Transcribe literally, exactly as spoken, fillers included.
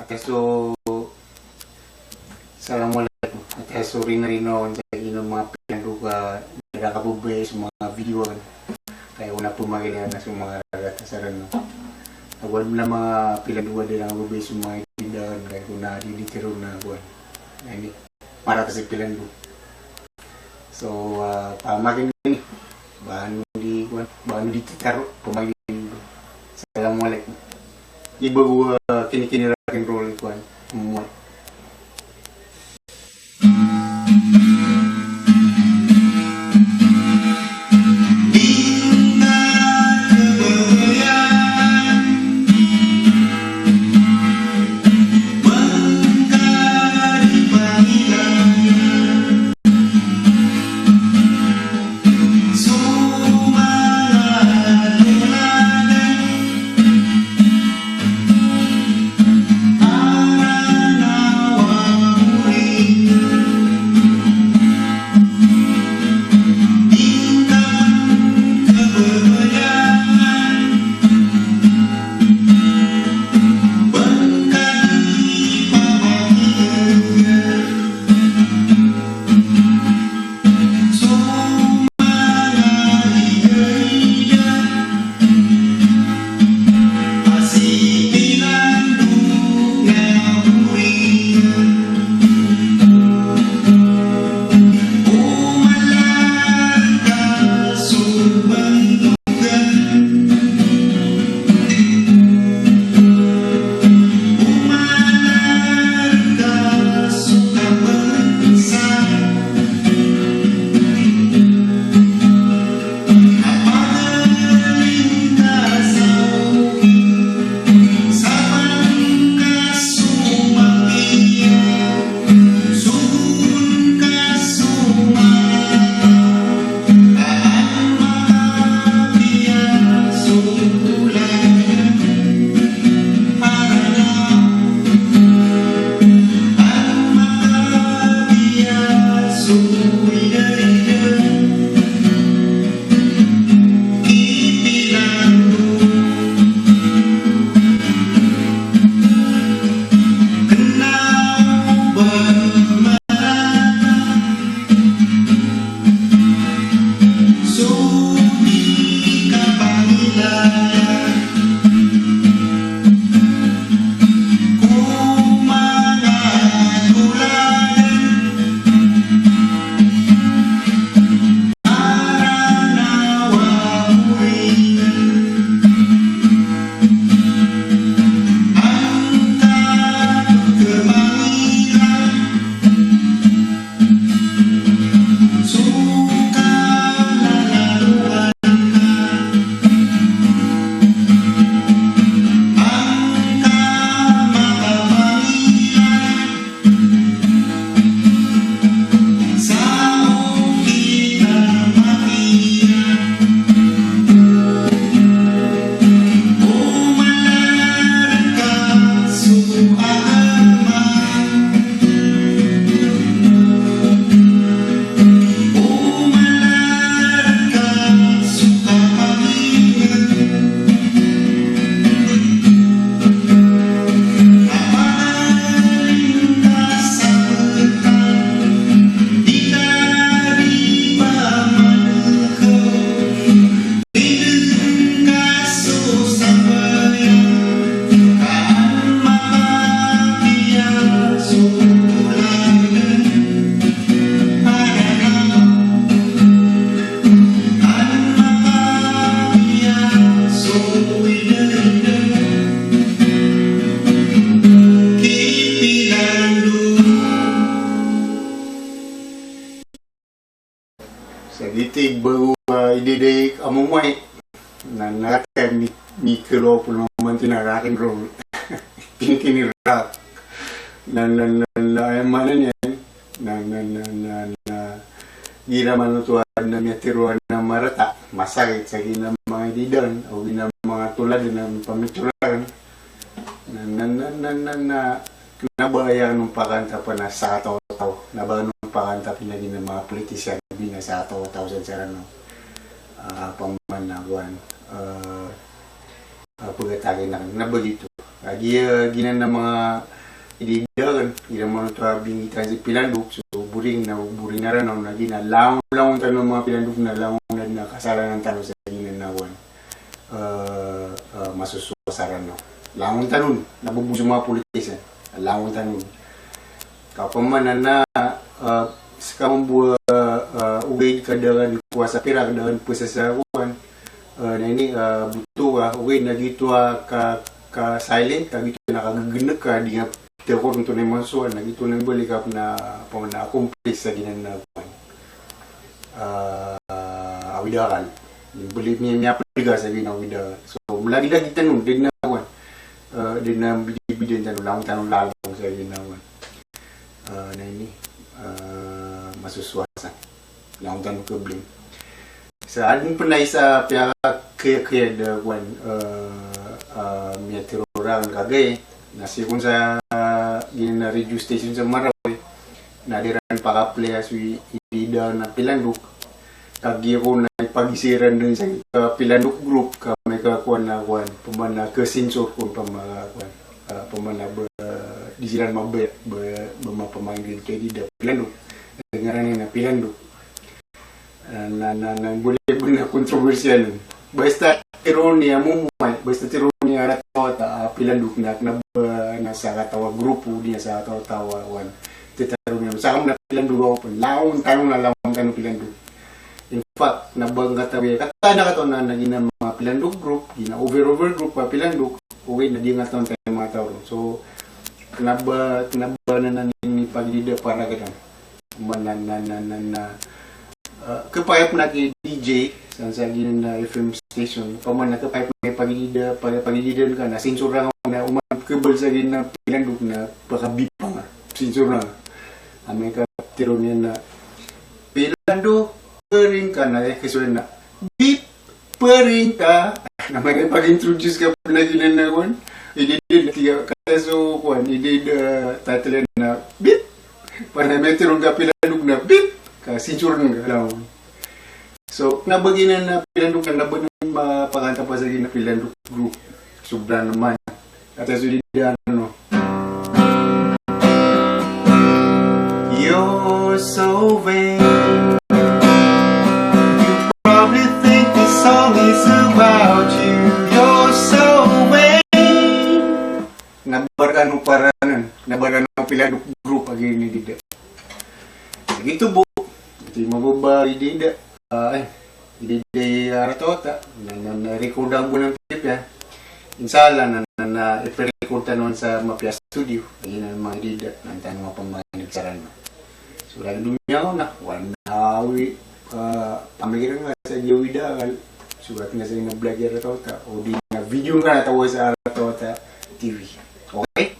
Ata so, Assalamu alaikum. Ata so rinarino on sa gino manga pilandoka, da ka babaya so manga video aken. Kaya ona pemagila na so manga ragat a saran no. Awan na manga pilandoka da ka babaya so manga idida aken, kaya ona di di tero na awan. Na ini. Marata si pilando. So, ah, pamakin ini. Ba ano di, ba ano di titaro, pamakin. Assalamu alaikum. Iba gua kini-kini rock and roll kuan. Semua. Sa giti bago, ah, ididai a momoi. Na, na, mi, mi kelo polo manti na rock and roll. Kini-kini rock. Na, na, na, na, aya maana niyan. Na, na, na, na, na, gira manoto a na miyatero a na marata. Masakit sa gina manga idida, o gina manga tolad na pamitolan. Na, na, na, na, na, na, kena ba aya nompakan ta pen a sakataw-taw, kena ba nompakan ta pen a gina manga politician, gina sakataw-taw sa saran o, ah, paman na goan, eh, eh, pegatagi na, na begitu. Kagiya giyanan a manga ididaan, igira manoto a bingitan si Pilandok, so boring na, boring na Ranaw, na giyanan langon, langon tano manga Pilandok na langon na kasalanan tano sa giyanan a kowan. Eh, eh, masosowa sa Ranaw. Langon tano, na bobo so manga politician. Langon tano. Ka opama na, eh, seka mambo a, eh, ogaid ka da ran kowa sa pira, ka da ran pesa sa kowan. Eh, na ini, eh, boto ka, ogaid na giyoto a ka, ka silent, ka giyoto na kagegenek ka di nga tekoronton i masosowa, na giyoto na balik a pena, opama na accomplice sa giyanan a kowan. Eh, awida akal. Balik mi, miyapelga sa giyanan awida akal. So, melagilagid tano, da den a kowan. Eh, da den a bidibidi tano, langon tano lalong sa giyanan a kowan. Eh, na ini, eh, masosowa sa. Langon tano keblin. Sa aden pen a isa a piyakakiyakiyad a kowan, eh, eh, miyatharo raken kagiya, na sii kon sa giyanan a radio station sa Marawi, na di ran pakaplaya so i, ididaan a Pilandok. Kagiya kon na ipagiza iran den sa Pilandok group, ka amay ka kowan na kowan, opama na ke-censor kon opama kowan. Eh, opama na ba, di siran mabaya, ba, ba mapamain den ka ididaan a Pilandok. Ngaran iyan na Pilandok. Eh, na, na, na, boleh, boleh na kontrobersyal. Basta tero niyan a momoway, basta tero niyan a ratawata, ah, Pilandok na, kena ba, na sakataw a grupo, di na sakataw a kowan. Titero niyan. Saka mo na Pilandok ako pen. Langon tano na langon tano Pilandok. In fact, na ba ngkatawi, kata na katawan na, na giyanan a Pilandok group, giyanan a over, over group a Pilandok, okay, na di ngkatawan tano matawag. So, kena ba, kena ba na, na ini pagidida para kita. Opama na, na, na, na, na, eh, kepayap na ki D J, san sa giyanan a F M station. Opama na kepayap na pagidida, pag-, pagidida ka na, censor na, na oman kebal sa giyanan a Pilandok na pakabipa nga. Censor na. Amay ka tero niyan na, Pilandok, pering ka na, eh, kesuwen na, bip, pering ka. Na amay ka pag-introduce ka pen a giyanan a kowan. Ididaan, tiga, kata so kowan, ididaan, eh, title na, bip. Opama na miyatharo ka Pilandok na, bip. Ka-censor nga, langon. So, kena ba giyanan a Pilandok, kena ba den mapakanta pa sa giyanan a Pilandok group. Sobra naman. Kata so ididaan, no? You're so vain. You probably think this song is about you. You're so vain. Kena ba rkano paranan, kena ba rkano Pilandok group a giyanan a idida. Giyoto bo, ito i mababa a idida. Ah, eh, idida i ratawata, na, na, na record a bo nan pipiya. Inshallah, na, na, na iperecord tano sa mapiya a studio. Aya nan manga idida, na tano mapamaineg sa Ranaw. So, lagid o miyaona, wan awi, ah, pamikiran nga sa awida akal, so, ati nga sa ina vlog a ratawata, o di na video nga na tawa sa ratawata T V. Okay?